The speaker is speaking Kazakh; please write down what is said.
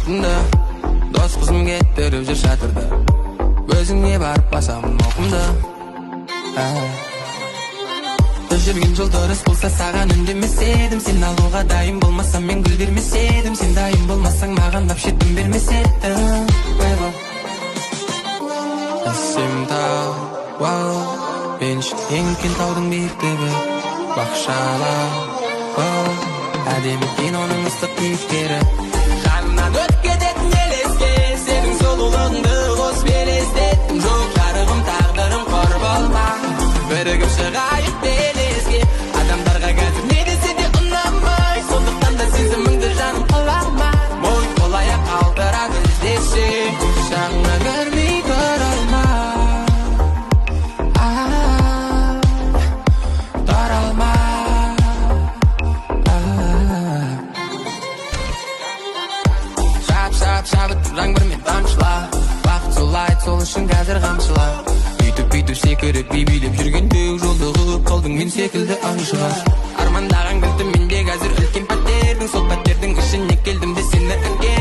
атымды. Дос қызым кеттіріп жүр шатырды. Өзіңе барып басамын ауқымды. Жүрген жол дұрыс болса, саған үндемес едім. Сен алуға дайын болмасам, мен гүл бермес едім. Сен дайын болмасаң, маған вообще дым бермес едім. Ойбай. Әсем тау, вау, мен үшін ең үлкен таудың биіктігі. Бақшалар, вау, әдемі киноның ыстық кейіпкері. Жанымнан өтіп кететін елеске, сенің сұлулығыңды қосып елестеттім. Жоқ, жарығым, тағдырым, қор болма. Бірігіп шығайық белеске. Адамдарға қазір не десе де ұнамай, сондықтан да сезіміңді, жаным, қалама. Мой қол аяқ қалдырады іздесе, құшағыңа кірмей тұра алмай, тұра алмай. Шап, шап, шабытым жаңбырмен тамшыла. Бақыт солай, сол үшін қазір қамшыла. Бүйтіп, бүйтіп секіріп, би билеп жүргенде, жолығып қалдың мен секілді аңшыға. Армандаған кілтім менде қазір үлкен пәтердің. Сол пәтердің ішіне келдім де сені әкелдім.